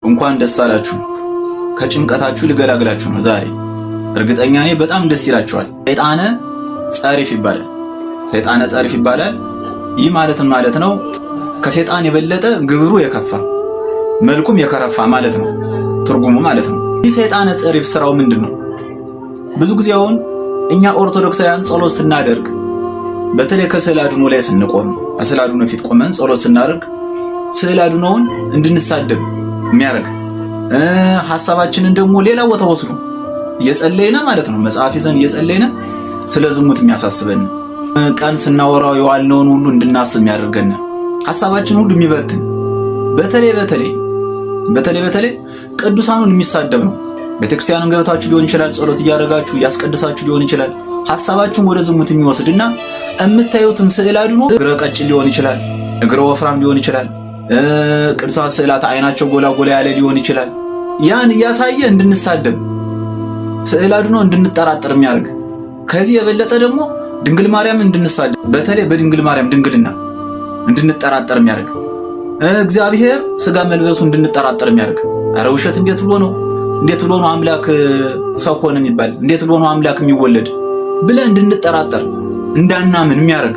እንኳን ደስ አላችሁ። ከጭንቀታችሁ ልገላግላችሁ ነው ዛሬ። እርግጠኛ ነኝ በጣም ደስ ይላችኋል። ሰይጣነ ጸሪፍ ይባላል። ሰይጣነ ጸሪፍ ይባላል። ይህ ማለትም ማለት ነው ከሰይጣን የበለጠ ግብሩ የከፋ መልኩም የከረፋ ማለት ነው፣ ትርጉሙ ማለት ነው። ይህ ሰይጣነ ጸሪፍ ስራው ምንድን ነው? ብዙ ጊዜ አሁን እኛ ኦርቶዶክሳውያን ጸሎት ስናደርግ በተለይ ከስዕል አድኖ ላይ ስንቆም ከስዕል አድኖ ፊት ቆመን ጸሎት ስናደርግ ስዕል አድኖውን እንድንሳደብ የሚያደርግ ሐሳባችንን ደግሞ ሌላ ቦታ ወስዶ እየጸለይነ ማለት ነው፣ መጽሐፍ ይዘን እየጸለይነ ስለ ዝሙት የሚያሳስበን ቀን ስናወራው የዋልነውን ሁሉ እንድናስብ የሚያደርገን ሐሳባችን ሁሉ የሚበትን በተለይ በተለይ በተለይ በተለይ ቅዱሳኑን የሚሳደብ ነው። ቤተክርስቲያንን ገብታችሁ ሊሆን ይችላል፣ ጸሎት እያደረጋችሁ እያስቀድሳችሁ ሊሆን ይችላል። ሐሳባችሁን ወደ ዝሙት የሚወስድና የምታዩትን ስዕል አድኖ እግረ ቀጭን ሊሆን ይችላል፣ እግረ ወፍራም ሊሆን ይችላል፣ ቅዱሳን ስዕላት አይናቸው ጎላ ጎላ ያለ ሊሆን ይችላል። ያን እያሳየ እንድንሳደብ ስዕል አድኖ እንድንጠራጠር የሚያደርግ ከዚህ የበለጠ ደግሞ ድንግል ማርያም እንድንሳደብ በተለይ በድንግል ማርያም ድንግልና እንድንጠራጠር የሚያደርግ እግዚአብሔር ስጋ መልበሱ እንድንጠራጠር የሚያደርግ አረ ውሸት እንዴት ብሎ ነው እንዴት ብሎ ነው አምላክ ሰው ሆነ የሚባል እንዴት ብሎ ነው አምላክ የሚወለድ ብለን እንድንጠራጠር እንዳናምን የሚያደርግ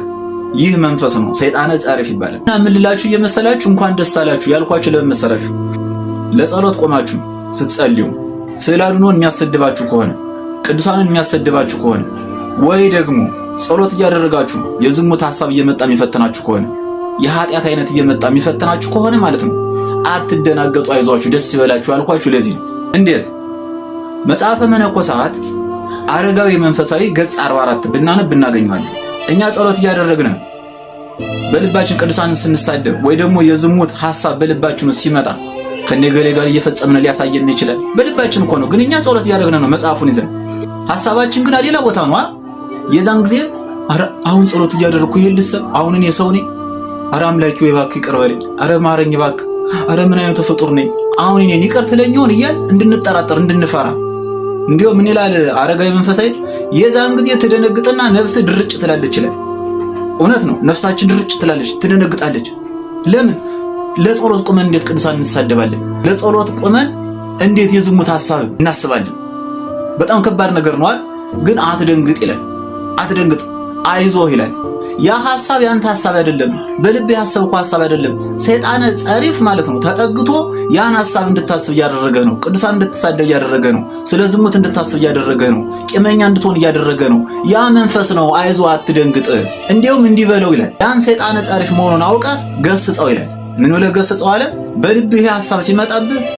ይህ መንፈስ ነው። ሰይጣነ ጸሪፍ ይባላል። እና ምን ልላችሁ እየመሰላችሁ እንኳን ደስ አላችሁ ያልኳችሁ ለምን መሰላችሁ? ለጸሎት ቆማችሁ ስትጸልዩ ስዕለ አድኅኖን የሚያሰድባችሁ ከሆነ ቅዱሳንን የሚያሰድባችሁ ከሆነ ወይ ደግሞ ጸሎት እያደረጋችሁ የዝሙት ሐሳብ እየመጣ የሚፈትናችሁ ከሆነ የኃጢአት አይነት እየመጣ የሚፈትናችሁ ከሆነ ማለት ነው አትደናገጡ፣ አይዟችሁ፣ ደስ ይበላችሁ ያልኳችሁ ለዚህ ነው። እንዴት መጽሐፈ መነኮሳት አረጋዊ መንፈሳዊ ገጽ 44 ብናነብ እናገኘዋለን። እኛ ጸሎት እያደረግን በልባችን ቅዱሳንን ስንሳደብ ወይ ደግሞ የዝሙት ሐሳብ በልባችን ውስጥ ሲመጣ ከነገሌ ጋር እየፈጸምን ሊያሳየን ይችላል። በልባችን እኮ ነው፣ ግን እኛ ጸሎት እያደረግን ነው መጽሐፉን ይዘን፣ ሐሳባችን ግን ሌላ ቦታ ነው። የዛን ጊዜ አረ አሁን ጸሎት እያደረግኩ ይሄን ልሰብ አሁን እኔ ሰው ነኝ፣ አረ አምላኪ ወይ እባክህ ይቅር በለኝ፣ አረ ማረኝ እባክህ፣ አረ ምን አይነቱ ፍጡር ነኝ፣ አሁን እኔን ይቅር ትለኝ ይሆን እያል እንድንጠራጠር እንድንፈራ። እንዲሁ ምን ይላል አረጋዊ መንፈሳዊ፣ የዛን ጊዜ ትደነግጥና ነፍስ ድርጭ ትላለች ይላል። እውነት ነው። ነፍሳችን ድርጭ ትላለች፣ ትደነግጣለች። ለምን? ለጸሎት ቁመን እንዴት ቅዱሳን እንሳደባለን? ለጸሎት ቁመን እንዴት የዝሙት ሐሳብ እናስባለን? በጣም ከባድ ነገር ነው። ግን አትደንግጥ ይላል። አትደንግጥ፣ አይዞህ ይላል። ያ ሐሳብ ያንተ ሐሳብ አይደለም፣ በልብ ያሰብከው ሐሳብ አይደለም። ሰይጣነ ጸሪፍ ማለት ነው ተጠግቶ ያን ሐሳብ እንድታስብ እያደረገ ነው። ቅዱሳን እንድትሳደብ እያደረገ ነው። ስለ ዝሙት እንድታስብ እያደረገ ነው። ቂመኛ እንድትሆን እያደረገ ነው። ያ መንፈስ ነው። አይዞ አትደንግጥ፣ እንዲያውም እንዲህ በለው ይላል። ያን ሰይጣነ ጸሪፍ መሆኑን አውቀህ ገስጸው ይላል። ምን ብለህ ገስጸው አለ? በልብህ ይሄ ሐሳብ ሲመጣብህ